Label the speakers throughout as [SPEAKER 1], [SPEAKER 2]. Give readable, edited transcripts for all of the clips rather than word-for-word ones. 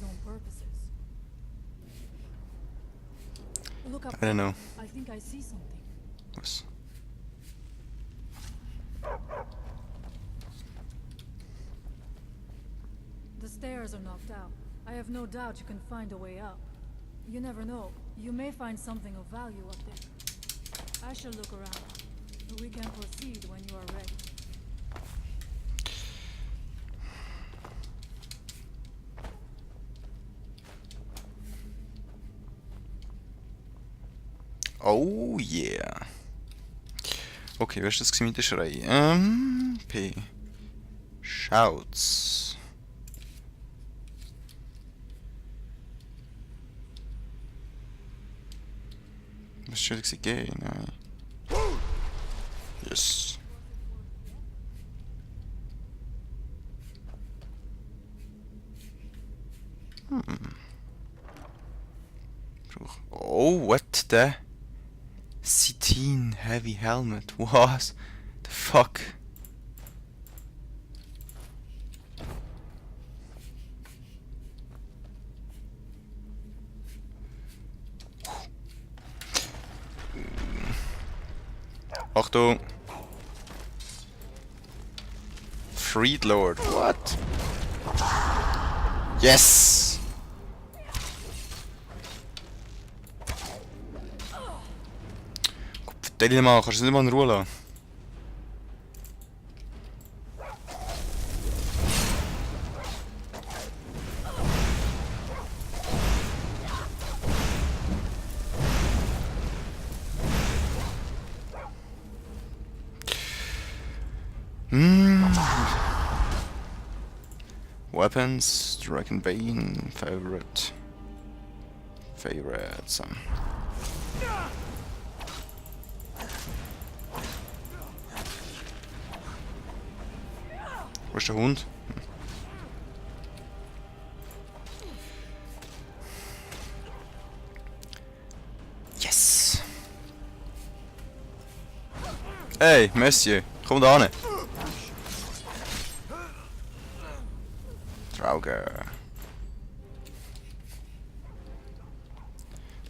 [SPEAKER 1] own purposes. Look up.
[SPEAKER 2] I don't know.
[SPEAKER 1] I think I see something.
[SPEAKER 2] Was?
[SPEAKER 1] The stairs are knocked out. I have no doubt you can find a way up. You never know. You may find something of value up there. I shall look around. We can proceed when you are ready.
[SPEAKER 2] Oh yeah. Okay, was ist das mit der Schrei? P. Shouts. Was soll ich gehen? Nein. Yes. Oh, what the? Cetine heavy helmet. What the fuck? Achtung! Freed Lord. What? Yes! Vertell mal, kannst du nicht mal in Ruhe lassen? Weapons, Dragon Bane, favorites. Wo ist der Hund? Yes! Hey, Monsieur, komm da hin! Trauger.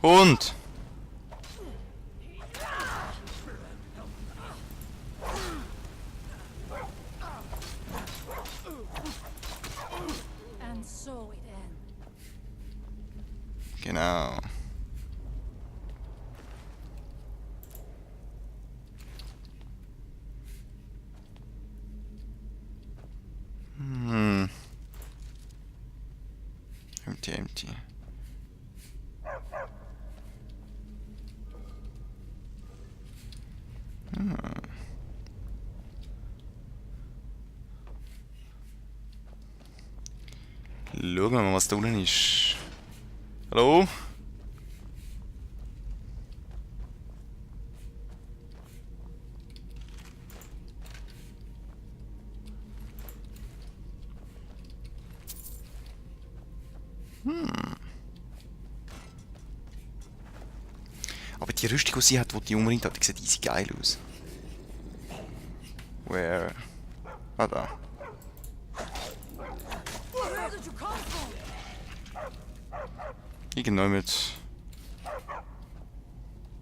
[SPEAKER 2] Hund!
[SPEAKER 1] And so it ends.
[SPEAKER 2] Genau. Empty. Schauen wir mal, was da unten ist. Hallo? Aber die Rüstung, die sie hat, die die umringt hat, die sieht easy geil aus. Where? Ah, da.
[SPEAKER 1] Where did you come from?
[SPEAKER 2] Irgendwann mit.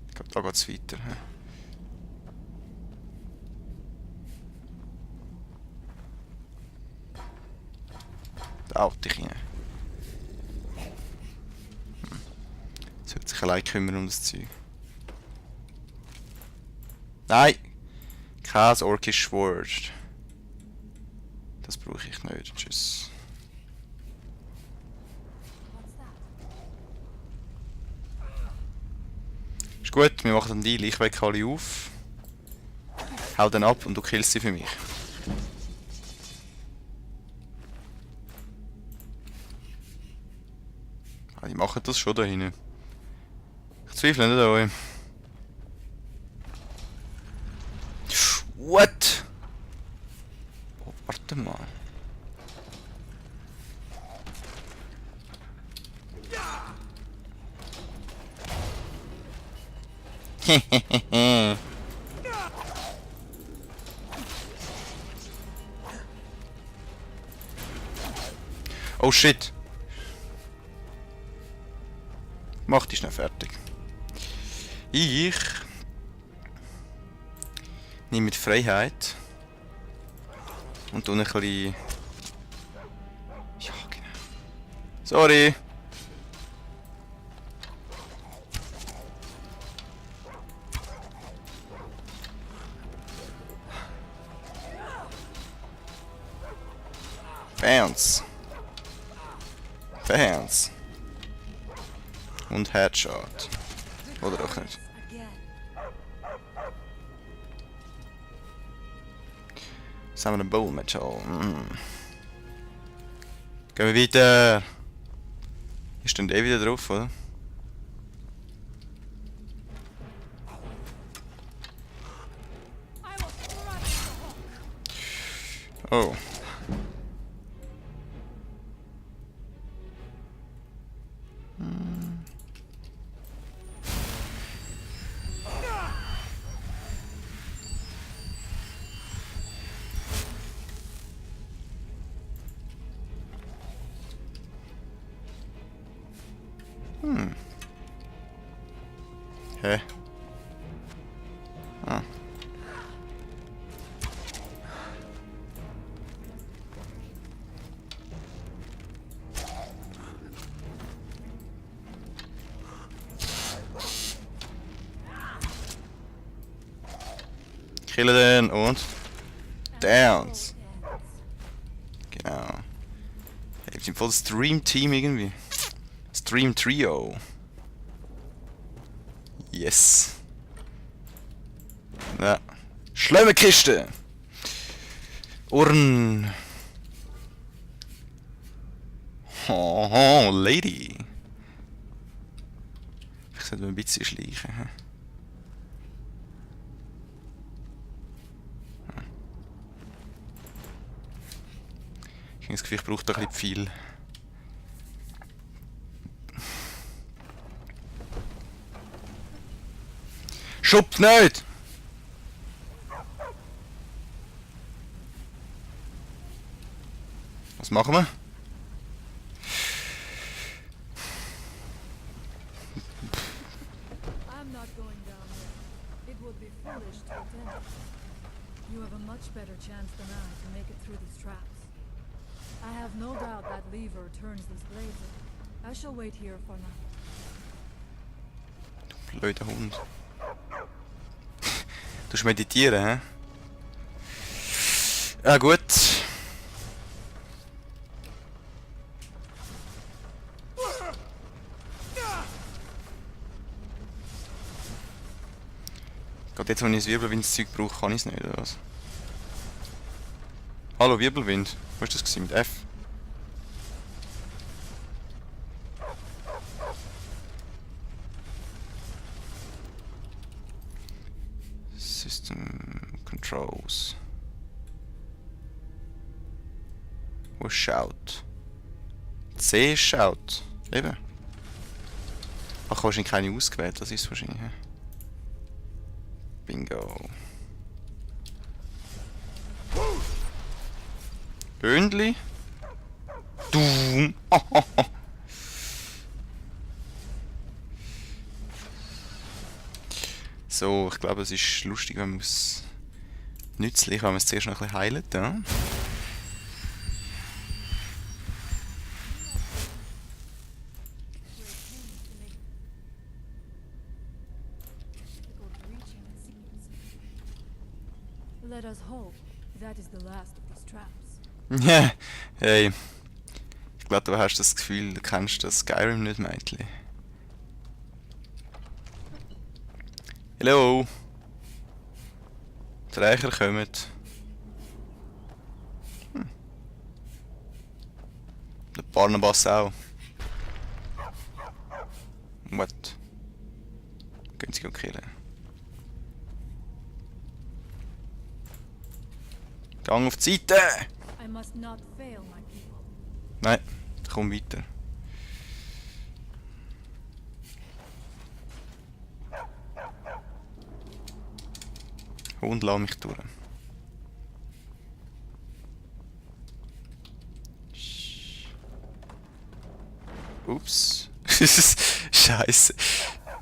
[SPEAKER 2] Ich glaube, da geht's weiter. He? Da haut dich rein. Sollte sich allein kümmern um das Zeug. Nein! Kein Orkish Schwert. Das brauche ich nicht. Tschüss. Ist gut, wir machen den Deal. Ich wecke alle auf. Hau dann ab und du killst sie für mich. Ah, die machen das schon da hinten. Ich zweifle nicht an euch. What? Oh, warte mal. Oh shit. Mach die schnell fertig. Ich nehme die Freiheit und tue ein bisschen... Ja, genau. Sorry! Bounce. Bounce. Und Headshot. Oder auch nicht. Jetzt haben wir einen Bowl-Match. Gehen wir weiter. Ist dann der wieder drauf, oder? Oh. Hä? Ah. Killen den und Downs. Genau. Hey, wir sind voll das Dream Team irgendwie. Das Dream Trio. Yes. Ja. Schlimme Kiste. Ohren. Oh, Lady. Ich sollte ein bisschen schleichen. He? Ich habe das Gefühl, ich brauche da ein bisschen viel. Schupf nicht! Was machen wir?
[SPEAKER 1] I'm not going down there. It would be foolish to attempt. You have a much better chance than I to make it through these traps. I have no doubt that lever turns these blades. I shall wait here for now.
[SPEAKER 2] Du blöder Hund. Du musst meditieren, hä? Ja gut. Gerade jetzt, wenn ich das Wirbelwindzeug brauche, kann ich es nicht, oder was? Hallo Wirbelwind. Wo ist das gewesen? Mit F? System Controls. Wo ist Shout? C ist Shout. Eben. Ach, ich habe wahrscheinlich keine ausgewählt, das ist es wahrscheinlich. He? Bingo. Bündli. Du. Oh, oh, oh. So, ich glaube, es ist lustig, wenn man es nützlich, wenn man es zuerst noch ein bisschen heilt, ja?
[SPEAKER 1] Let us hope that is the last of these traps.
[SPEAKER 2] Ja, hey. Ich glaube, du hast das Gefühl, du kennst das Skyrim nicht, Mädchen. Hallo. Die Reicher kommen. Der Barnabas auch. What? Können sie killen. Gang auf die Seite!
[SPEAKER 1] I must not fail my people.
[SPEAKER 2] Nein, komm weiter. Und lass mich durch. Ups. Scheiße.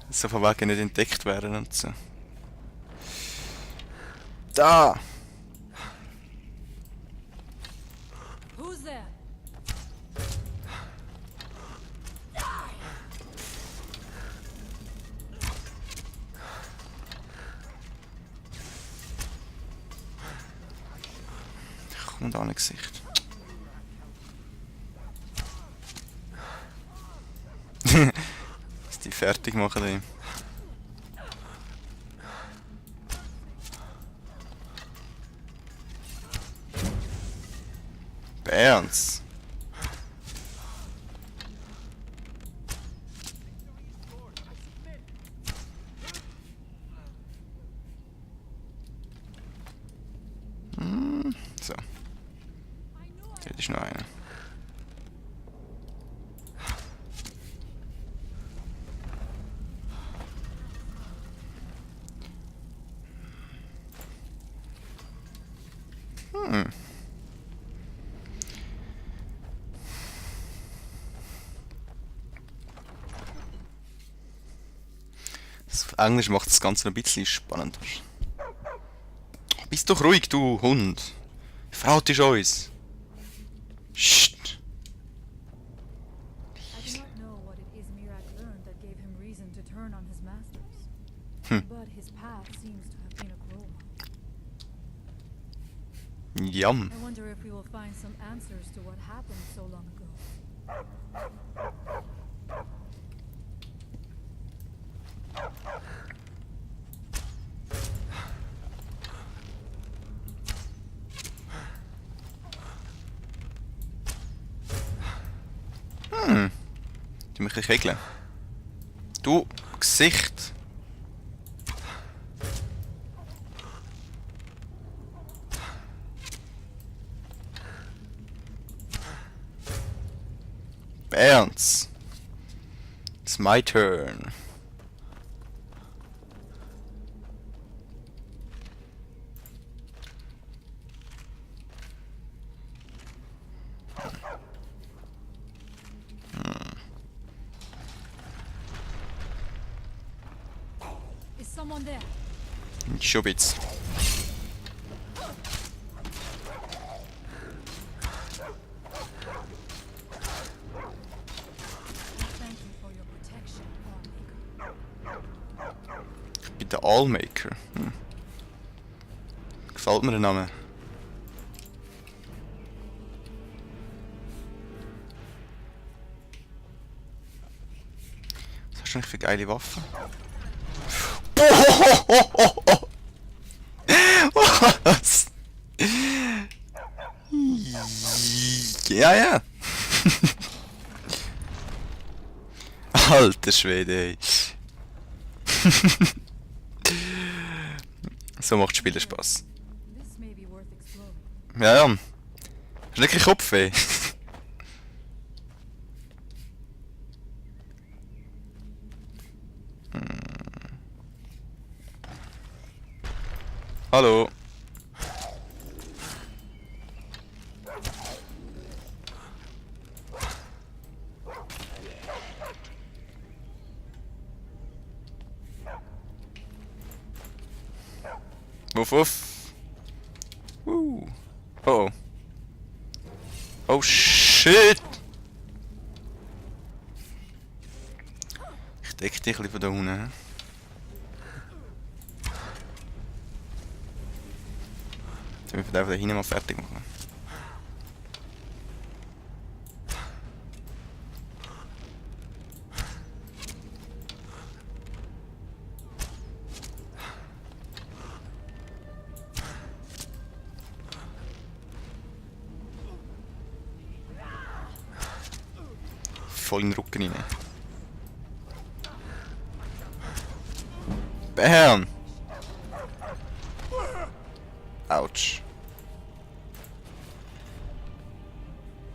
[SPEAKER 2] So von wegen nicht entdeckt werden und so. Da!
[SPEAKER 1] Who's there?
[SPEAKER 2] Kommt an Gesicht. Dass die fertig machen ihm. Ernst? So. Da ist noch einer. Das Englisch macht das Ganze noch ein bisschen spannender. Bist doch ruhig, du Hund. Verrat ist uns. Psst.
[SPEAKER 1] I do not know what it is Mirak learned that gave him reason to turn on his masters. But his path seems to have been a cruel one.
[SPEAKER 2] Yum.
[SPEAKER 1] I wonder if we will find some answers to what happened so long ago.
[SPEAKER 2] Du mich ein bisschen kegeln. Du Gesicht. Ernst. It's my turn.
[SPEAKER 1] Is someone there?
[SPEAKER 2] Schon ein bisschen.
[SPEAKER 1] Thank you for your protection, Lawmaker.
[SPEAKER 2] Ich bin der Allmaker. Gefällt mir der Name. Was hast du eigentlich für geile Waffen? Was? Ja, ja. Alter Schwede, ey. So macht Spielen Spaß.
[SPEAKER 1] This may be worth exploring.
[SPEAKER 2] Ja, ja. Hast du wirklich Kopfweh? Hallo. Wuff, wuff. Oh oh. Oh shit! Ich deck dich ein bisschen von da unten. Jetzt müssen wir da hinten mal fertig machen. Voll in den Rücken rein. Bam! Autsch.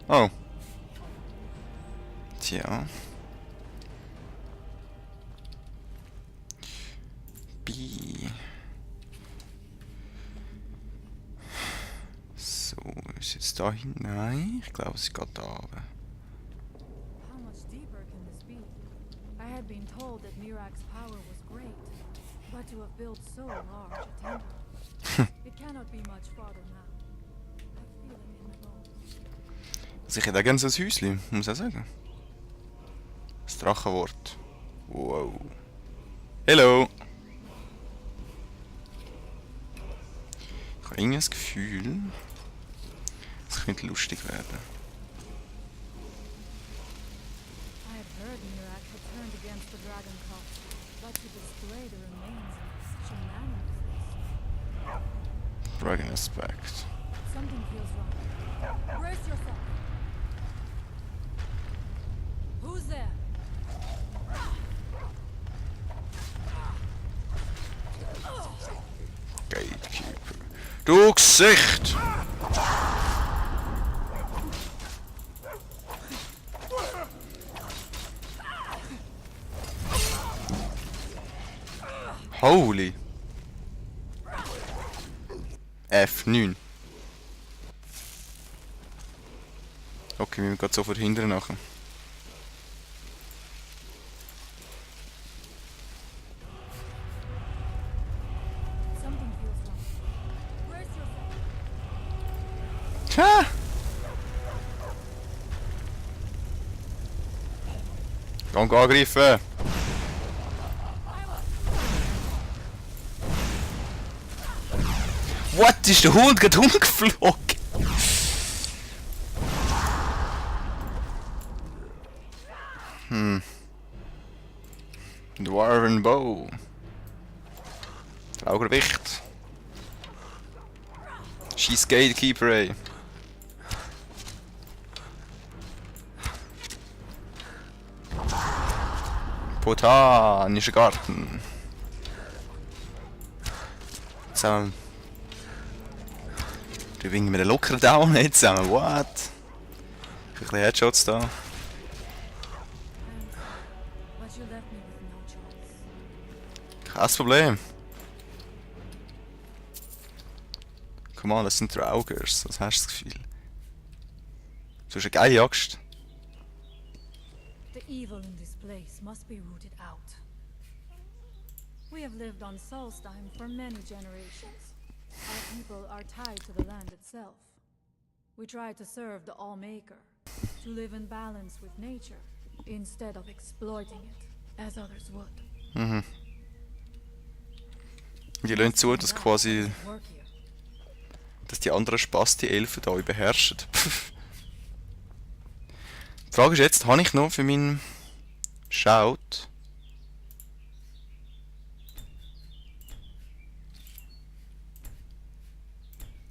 [SPEAKER 2] Oh. Tja. B. So, ist jetzt da hin? Nein, ich glaube, es geht da runter.
[SPEAKER 1] How much deeper can this be? I had been told that Mirak's power was great, but to have built so large a temple, it cannot be much farther now. I feel it in my bones.
[SPEAKER 2] Also ich hätte auch gerne so ein Häuschen, muss ich auch sagen. Das Drachenwort. Wow. Hello! Ich habe irgendwie das Gefühl, es könnte lustig werden.
[SPEAKER 1] I had heard Mirak had turned against the dragon cult, but to display the remains in such a manner.
[SPEAKER 2] Dragon aspect.
[SPEAKER 1] Something feels wrong. Brace yourself. Who's there?
[SPEAKER 2] Gatekeeper. Du Gesicht! Holy! F9. Okay, wir müssen gerade sofort hindern nachher.
[SPEAKER 1] Something feels wrong. Brace yourself.
[SPEAKER 2] Tja! Gang angreifen! What? Ist der Hund gerade umgeflogen? Dwarven Bow. Augerwicht. Scheiß Gatekeeper, ey. Botanischer Garten. Zusammen. Da winken wir den lockeren Down nicht zusammen. What? Ein bisschen Headshots da.
[SPEAKER 1] But you left me with no choice.
[SPEAKER 2] Kein Problem. Come on, das sind Draugers. Was hast du das Gefühl? Du hast eine geile Axt.
[SPEAKER 1] The evil in this place must be rooted out. We have lived on Solstheim for many generations. Our people are tied to the land itself. We try to serve the All-Maker, to live in balance with nature, instead of exploiting it, as others would.
[SPEAKER 2] Mhm. Die lassen zu, dass quasi
[SPEAKER 1] Work here.
[SPEAKER 2] dass die anderen Spasti-Elfen da beherrschen. Die Frage ist jetzt, habe ich noch für meinen Shout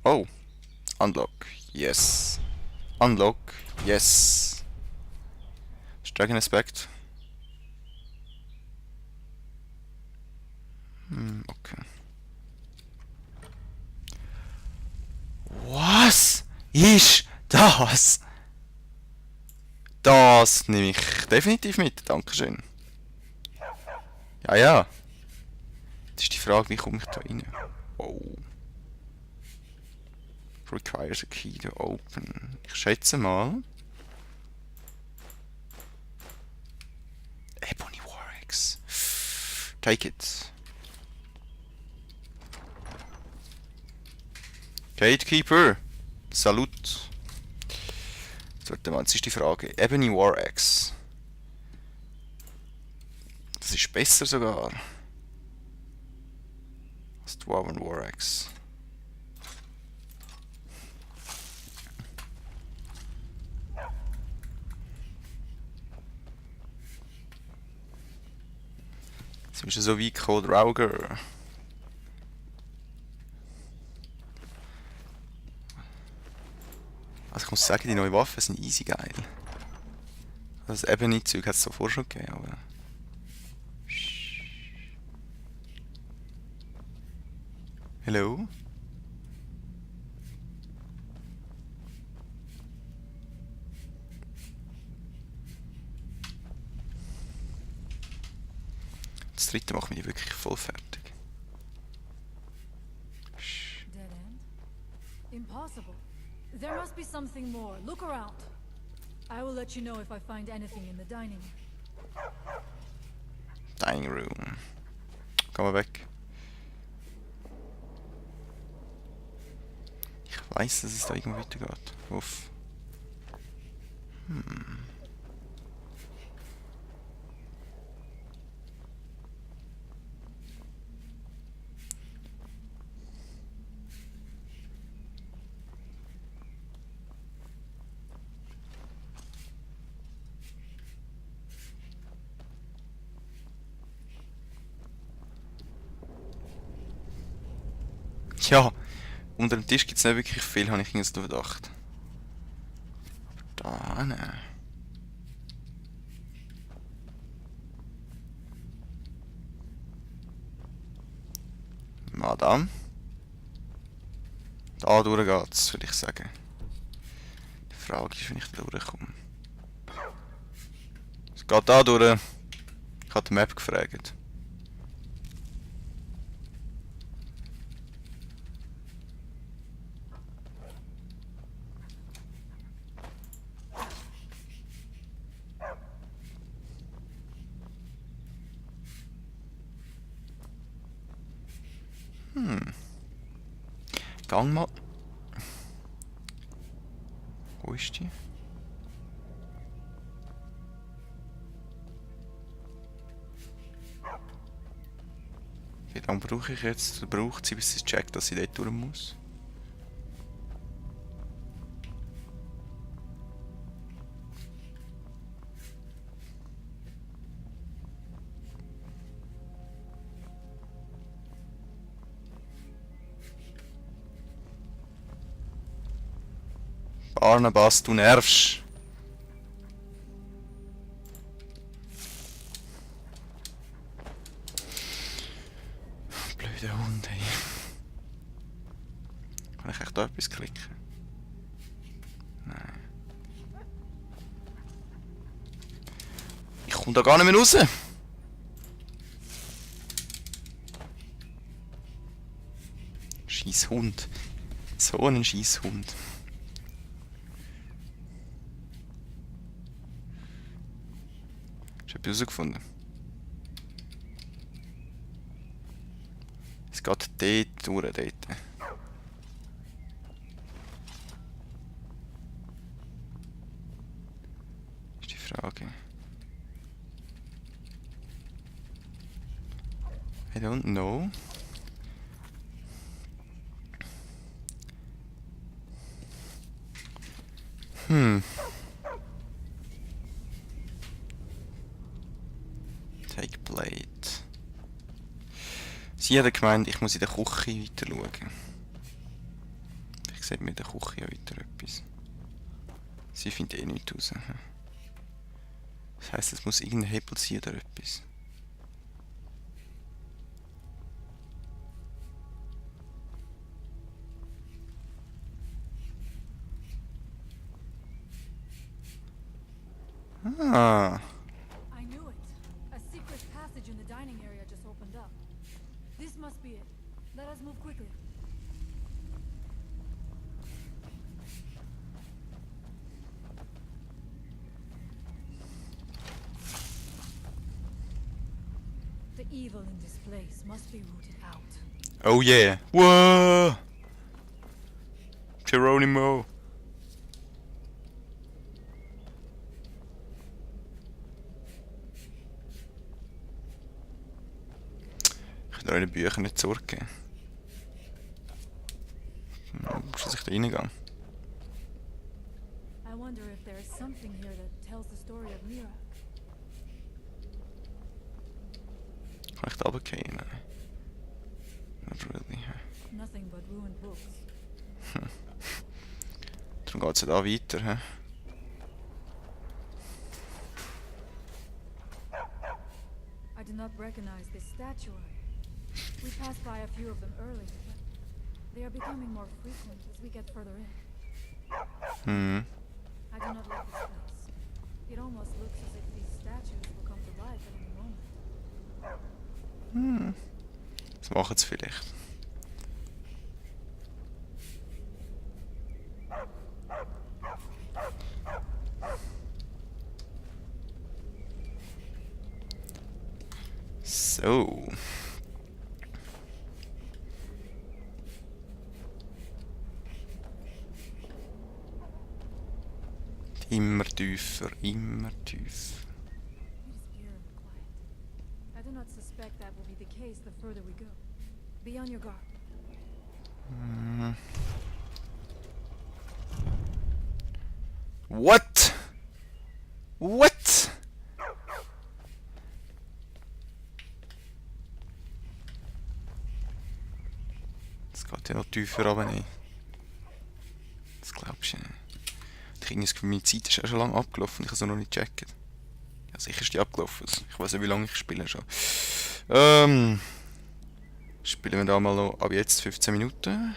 [SPEAKER 2] oh, Unlock, yes. Unlock, yes. Dragon Aspect. Okay. Was ist das? Das nehme ich definitiv mit, dankeschön. Ja, ja. Jetzt ist die Frage, wie komme ich da rein? Oh. Requires a key to open. Ich schätze mal. Ebony Warx. Take it. Gatekeeper. Salut. Warte mal, jetzt ist die Frage. Ebony Warx. Das ist besser sogar. als Dwarven Warx. Jetzt bist du so weit gekommen, Rauger. Also ich muss sagen, die neuen Waffen sind easy geil. Das Ebony-Zeug hat es davor schon gegeben, aber... Hello? Das dritte macht mich wirklich voll fertig.
[SPEAKER 1] Dead end? Impossible. There must be something more. Look around. I will let you know if I find anything in the dining room.
[SPEAKER 2] Dining Room. Geh mal weg. Ich weiß, dass es da irgendwo weitergeht. Uff. Tja, unter dem Tisch gibt es nicht wirklich viel, habe ich jetzt nur gedacht. Aber da, ne. Madame. Da durch geht's, würde ich sagen. Die Frage ist, wenn ich da durchkomme. Es geht da durch. Ich habe die Map gefragt. Gang mal. Wo ist die? Wie lange brauche ich jetzt? Braucht sie, bis sie checkt, dass sie dort durch muss? Barnabas, du nervst! Blöder Hund, ey. Kann ich echt da etwas klicken? Nein. Ich komme da gar nicht mehr raus! Scheiß Hund. So ein scheiß Hund. Ich habe herausgefunden. Es geht dort durch, dort. Ist die Frage. I don't know. Take Plate. Sie hat gemeint, ich muss in der Küche weiter schauen. Vielleicht sieht mir in der Küche ja weiter etwas. Sie findet eh nichts raus. Das heisst, es muss irgendein Hebel sein oder etwas. Ah.
[SPEAKER 1] I knew it. A secret passage in the dining area just opened up. This must be it. Let us move quickly. The evil in this place must be rooted out.
[SPEAKER 2] Oh yeah. Whoa! Geronimo. Ich kann eure Bücher nicht zurückgeben. Muss ich da reingehen?
[SPEAKER 1] I wonder if there is something here that tells the story of Mira.
[SPEAKER 2] Kann ich da runtergehen? Nein. Not really.
[SPEAKER 1] Nothing but ruined books.
[SPEAKER 2] Darum geht es ja da weiter. He?
[SPEAKER 1] I do not recognize this statuary. We passed by a few of them earlier, but they are becoming more frequent as we get further in. I do not like this place. It almost looks as if these statues will come to life at any moment.
[SPEAKER 2] Das machen sie vielleicht. So. Immer tiefer, immer tiefer.
[SPEAKER 1] It is eerily quiet. I do not suspect that will be the case the further we go. Be on your guard.
[SPEAKER 2] What? What? Das geht ja noch tiefer runter, nicht. Das glaubst du nicht. Ich habe das Gefühl, meine Zeit ist ja schon lange abgelaufen und ich habe es noch nicht gecheckt. Ja, sicher ist die abgelaufen. Ich weiß nicht, wie lange ich spiele schon. Spielen wir da mal noch ab jetzt 15 Minuten.